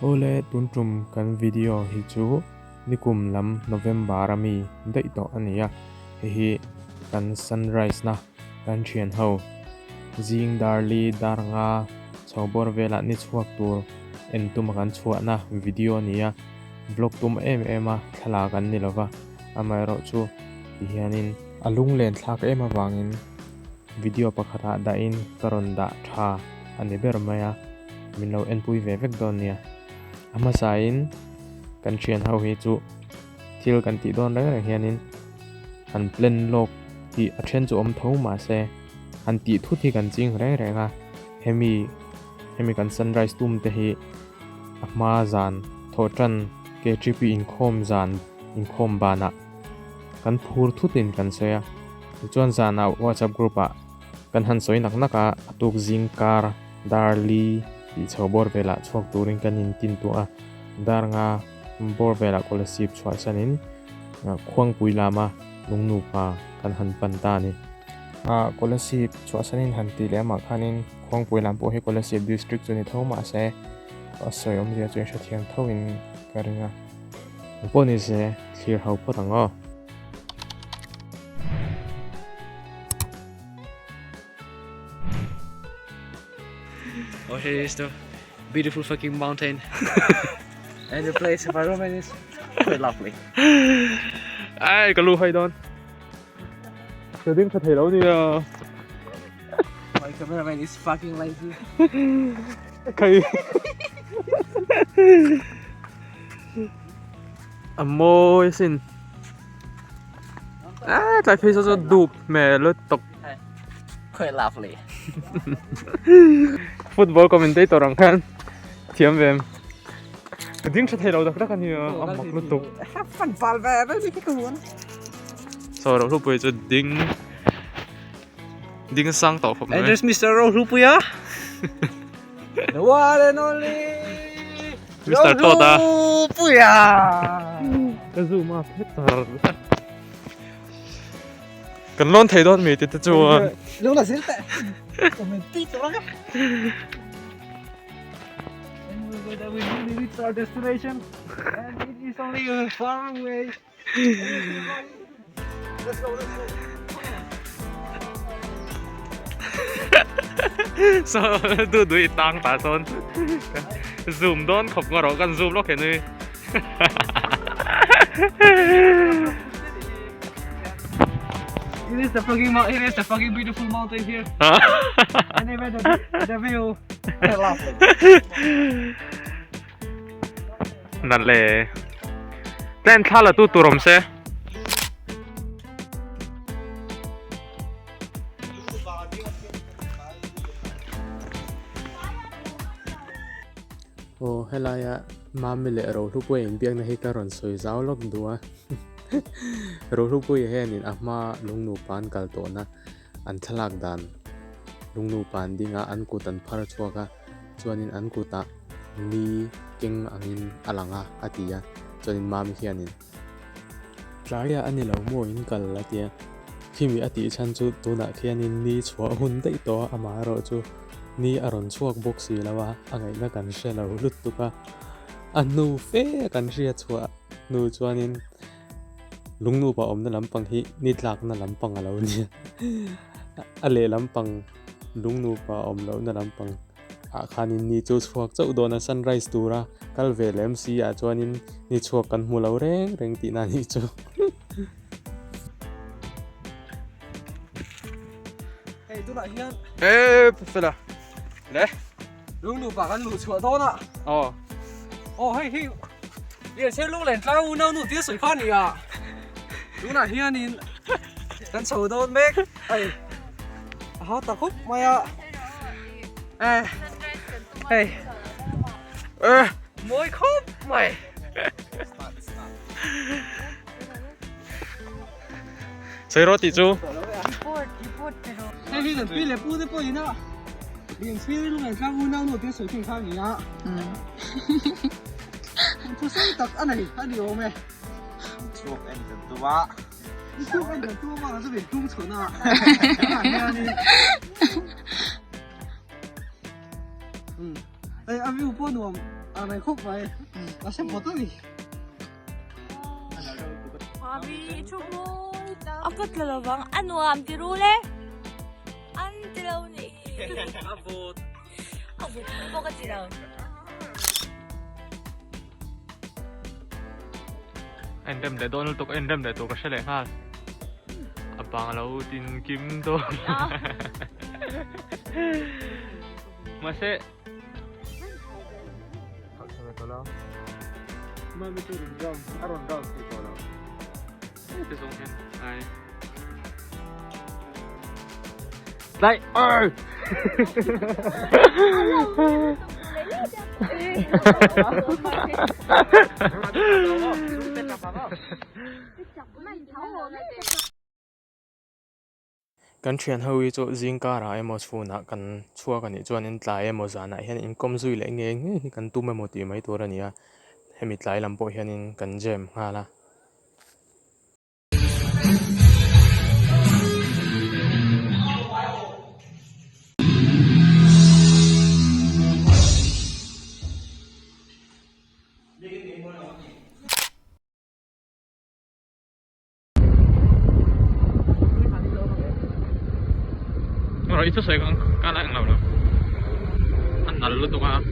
Awle tun tum kan video hi chu nikum lam November a mi daih tawh a ni a, hei hi kan sunrise na kan thian ho zing dar li dar nga chho bawr velah ni chhuak tur en tuma kan chhuahna video a ni a, vlog tum em em a thlalak an ni lova, amaherawhchu tihianin a lunglen thlak em avangin Video pakhatah dahin ka rawn dah tha a ni ber mai a, min lo enpui ve vek dawn nia. A hmasain kan thian ho hi chu thil kan tih dawn reng reng hianin han plan lawk tih a then chu awm tho mahse han tih thut hi kan ching reng reng a, hemi hemi kan sunrise tum te hi a hma zan thawhtan KTP inkhawm zan inkhawm banah kan phur thutin kan sawi a. Tichuan zanah WhatsApp group ah kan han sawi nak nak a, a tuk zing kar dar li tih chho bawr velah chhuak turin kan in tin tuah a, dar nga bawr velah Kolasib chhuahsanin Khuangpui lama lungnupa kan han pan ta a ni. Kolasib chhuahsanin han tih leh amah khanin Khuangpui lam pawh hi Kolasib district chu ni tho mahse a sawi awmzia chu in hrethiam thoin ka ring a. Engpawh nise thlir ho phawt ang aw. Oh, here is the beautiful fucking mountain. And the place environment is quite lovely. Ai, ka lu hai dawn. Ka ding tha thei lo nia. My cameraman is fucking lazy. Kai. A mawi sin. Ah, tlai phei saw chu dup hmel lutuk. Quite lovely. Football commentator ang khan thiam ve em. Ka ding tha thei lo tak tak a nia, a mak lutuk. Fan fal ve ve ni ka huan. So Rohlupui chu ding ding sang tawh khawp mai. And there's Mr. Rohlupuia. The one and only Mr. Todd-a. Rohlupuia. Ka zoom a phet tar. Kan lawn thei dawn mi tite chuan. Lo la zir teh. Comment ti tur ang. And we will we will reach our destination and it is only far away. Let's go, let's go. So du dui tang ta sawn zoom dawn khawp nga rawh kan zoom lawk he nui. It is the fucking it is the fucking beautiful mountain here. Anyway, the, the view, I love it. Nalh le. Tent thla la tu tur awm se. Aw helaia Mami leh Rohlupuia inbiakna hi ka rawn sawi zau lawk duh a. Rohlupuia hianin a hma lungnupa an kal tawhna an thlalak dan lungnupa an ding a, an kut an phar chhuak a. Chuanin an kutah ni keng angin a lang a, a ti a. Chuanin Mami hianin, Tlaiah a ni lo maw in kal? a ti a. Khimi a tih chhan chu tunah khianin ni chhuah hun daih tawh a, amah erawh chu ni a rawn chhuak bawk si lo a, a ngaihna kan hre lo lutuk a. A hnu fe kan hria chhuah hnu chuanin lungnupa awmna lampang hi ni tlakna lampang a lo nia. A leh lampang lungnupa awm lohna lampang ah khanin ni chu chhuak chauh dawn a sunrise tura kal ve lem si ah chuanin ni chhuak kan hmu lo reng reng tihna a nih chu. Hei tunah hian E fela le lungnupa kan luh chhuah dawn a. Aw. Aw hei hi Lianchher lunglen tlang unau nu tia sawi kha a ni a. Tunah hianin kan chho dawn mek ai a hau ta khawp mai a e hei e mawi khawp mai Sawi rawh tih chu hei hi kan pi leh pu te pawh in a Lianchher lunglen tlang unau nu tia sawi thin kha a ni a thusawi tak a nei a ni awm e. Chhuak en kan tum a. Chhuak en kan tum a, chu min tum chhun a. Hianin. Ei a view pawh nuam. A rei khawp mai. A se bawt a ni. A kut tla lovang a nuam ti ru le. An ti lo ni. A vawt. A vawt bawk a ti lo. A inrem leh dawn lutuk a inrem leh tur ka hre leh nghal. A bang a lo tin kim dawn. Mahse. Lại ơi. Kan thian ho hi chu zing karah emaw chhunah kan chhuak a nih chuanin tlai emaw zanah hian inkawm zui leh ngei ngei hi kan tum emaw tih mai tur a ni a, hemi tlai lam pawh hianin kan jam nghal a. Rồi ít sợi con cá lại ngầu rồi. Anh nở luôn tụi con.